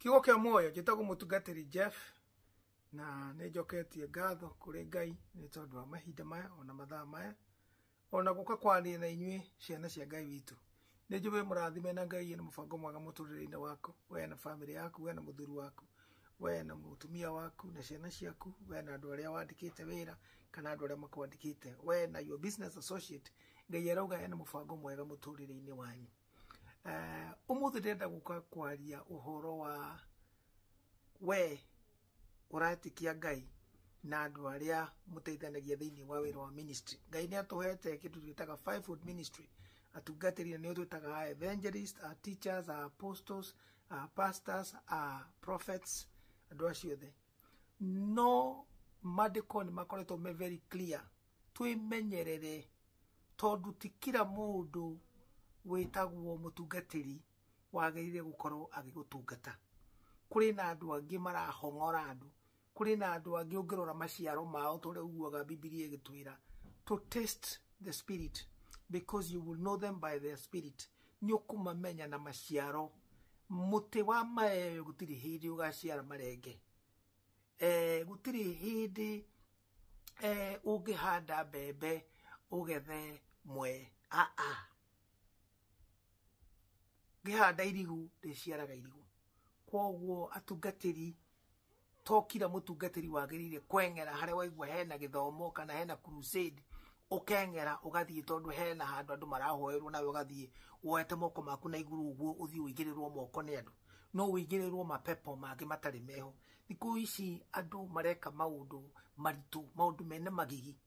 Kiugo kĩa muoyo njĩtagwo mũtungatĩri Jeff na nĩ njoketie ngatho kũrĩ Ngai nĩ tondũ wa mahinda maya ona mathaa maya ona gũka kwaria na inyuĩ ciana cia Ngai witũ. Nĩ njũĩ mũrathime na Ngai na mũbango mwega mũtũrĩre-inĩ waku, we na bamĩrĩ yaku, we na mũthuri waku, we na mũtumia waku na ciana ciaku, we na andũ arĩa wandĩkĩte wĩra kana andũ arĩa makwandĩkĩte, we na your business associate. Ngai arauga ena mũbango mwega mũtũrĩre-inĩ wanyu. Ũmũthĩ ndĩrenda gũka kwaria ũhoro wa we ũretĩkia Ngai na andũ arĩa mũteithanagia thĩinĩ wa wĩra wa ministry. Ngai nĩ atũhete kĩndũ twĩtaga fivefold ministry. Atungatĩri nĩo twĩtaga a evangelists, a teachers, a apostles, a pastors, a prophets, andũ acio othe. No maandĩko nĩ makoretwo me very clear, twĩmenyerere tondũ ti kila mũndũ wĩtagwo mũtungatĩri wagĩrĩire gũkorwo agĩgũtungata. Kũrĩ na andũ angĩ marahong'ora andũ, kũrĩ na andũ angĩ ũngĩrora maciaro mao ta ũrĩa ũiguaga Bibilia ĩgĩtwĩra to test the spirit because you will know them by their spirit. Nĩ ũkũmamenya na maciaro. Mũtĩ wa maembe gũtirĩ hĩndĩ ũgaciara marenge. Gũtirĩ hĩndĩ ũngĩhanda mbembe ũgethe mwee. Ngĩhanda irigũ rĩciaraga irigũ. Koguo atungatĩri to kila mũtungatĩri wagĩrĩire kweng'era harĩa waigua hena gĩthomo kana hena crusade ũkeng'era ũgathiĩ tondũ hena handũ andũ marahoerwo nawe ũgathiĩ woete moko maku na igũrũ ũguo ũthiĩ ũigĩrĩrwo moko nĩ andũ. No ũigĩrĩrwo mapepo mangĩ matarĩ meho. Thikũ ici andũ mareka maũndũ maritũ, maũndũ mena magigi.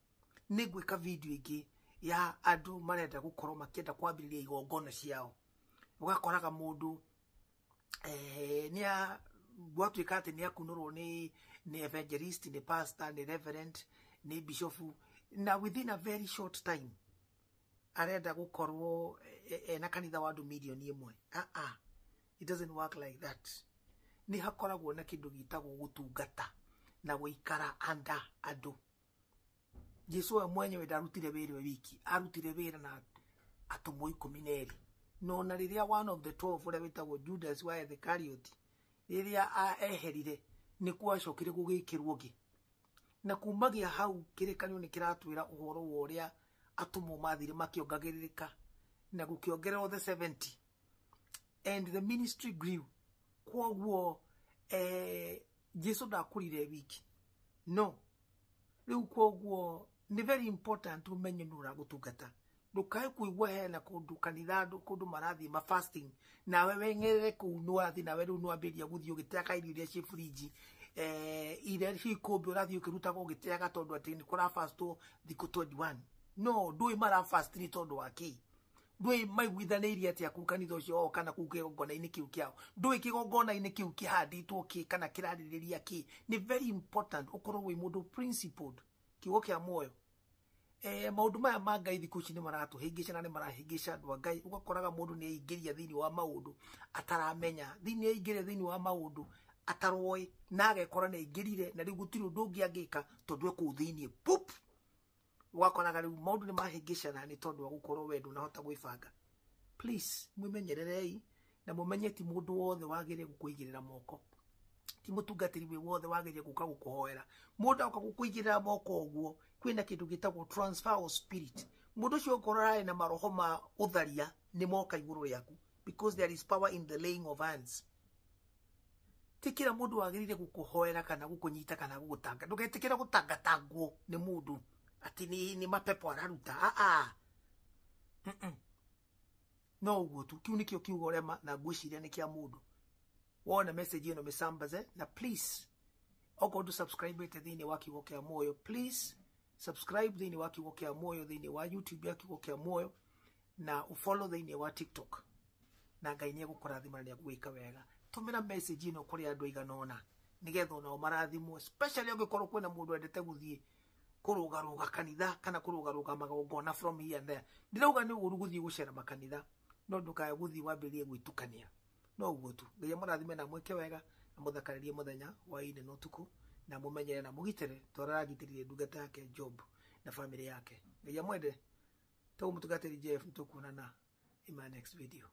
Nĩ ngwĩka video ĩngĩ ya andũ marenda gũkorwo makĩenda kwambĩrĩria igongona ciao. Ũgakoraga mũndũ nĩ gwatuĩka atĩ nĩ akunũrwo nĩ evangelist, nĩ pastor, nĩ reverend, nĩ bishop, na within a very short time arenda gũkorwo ena kanitha wa andũ mirioni ĩmwe. It doesn't work like that. Nĩ hakoragwo na kĩndũ gĩtagwo gũtungata na gũikara under andũ. Jesu we mwenyewe ndarutire wĩra we wiki, arutire wĩra na atũmwo 12. No na rĩrĩa one of the 12 ũrĩa wĩtagwo Judas wa Iscariot rĩrĩa eherire nĩ gwacokire gũgĩkĩrwo ũngĩ. Na kumagia hau kĩrĩkanĩro nĩ kĩratwĩra ũhoro wa ũrĩa atũmwo mathire makĩongagĩrĩrĩka na gũkĩongererwo the 70 and the ministry grew. Kwoguo Jesu ndakũrire wiki, no rĩu kwoguo nĩ very important ũmenye nũ ũragũtungata. Ndũkae kũigua hena kũndũ kanitha kũndũ marathiĩ ma fasting nawe weng'erere kũu nĩ ũrathiĩ nawe rĩu nĩ wambĩrĩria gũthiĩ ũgĩteaga irio iria ciĩ fridge, iria ciĩ ikũmbĩ ũrathiĩ ũkĩrutaga ũgĩteaga tondũ atĩ nĩ kũrabastwo thikũ 21. No ndũĩ marafast nĩ tondũ wa kĩ, ndũĩ maiguithanĩirie atĩa kũu kanitha ũcio wao kana kũu kĩgongona-inĩ kĩu kĩao, ndũĩ kĩgongona-inĩ kĩu kĩhandĩtwo kĩ kana kĩrarĩrĩria kĩ. Nĩ very important ũkorwo wĩ mũndũ principled. Kiugo kĩa muoyo. Maũndũ maya ma Ngai thikũ ici nĩ maratũhĩngĩca na nĩ marahĩngĩca andũ a Ngai. Ũgakoraga mũndũ nĩ aingĩria thĩinĩ wa maũndũ ataramenya, thĩinĩ aingĩria thĩinĩ wa maũndũ ataroĩ na agekora nĩ aingĩrire na rĩu gũtirĩ ũndũ ũngĩ angĩka tondũ e kũu thĩinĩ pup. Ũgakoraga rĩu maũndũ nĩ mahĩngĩcana nĩ tondũ wa gũkorwo we ndũnahota gwĩbanga. Please mwĩmenyererei na mũmenye ti mũndũ wothe wagĩrĩire gũkũigĩrĩra moko, ti mũtungatĩri wĩ wothe wagĩrĩire gũka gũkũhoera. Mũndũ agoka gũkũigĩrĩra moko ũguo kwĩna kĩndũ gĩtagwo transfer of spirit. Mũndũ ũcio okorwo ararĩ na maroho ma ũtharia nĩ moka igũrũ rĩaku because there is power in the laying of hands. Ti kila mũndũ wagĩrĩire gũkũhoera kana gũkũnyita kana gũgũtanga. Ndũgetĩkĩre gũtangatangwo nĩ mũndũ atĩ nĩ mapepo araruta. No ũguo tu, kĩu nĩkĩo kiugo rema na ngwĩciria nĩ kĩa mũndũ. Wona message ĩno mĩsambaze na please okorwo ndũ subscribe ĩte thĩinĩ wa Kiugo kĩa Muoyo, please subscribe thĩinĩ wa Kiugo kĩa Muoyo thĩinĩ wa YouTube ya Kiugo kĩa Muoyo na ũfollow thĩinĩ wa TikTok, na Ngai nĩ egũkũrathima na nĩ egũgwĩka wega. Tũmĩra message ĩno kũrĩ andũ aigana ũna nĩgetha onao marathimwo, especially angĩkorwo kwĩna mũndũ wendete gũthiĩ kũrũgarũga kanitha kana kũrũgarũga magongona from here and there. Ndirauga nĩ ũru gũthiĩ gũcera makanitha, no ndũkae gũthiĩ wambĩrĩrie gwĩtukania. No ũguo tu. Ngai amũrathime na mwĩke wega na mũthakarĩrie mũthenya hwaĩ-inĩ na ũtukũ na mũmenyere na mũgitĩre ta ũrĩa aragitĩrire ndungata yake Job na famĩlĩ yake. Ngai amwende. Tũgũ mũtungatĩri Jeff, nĩtũkuonana in my next video.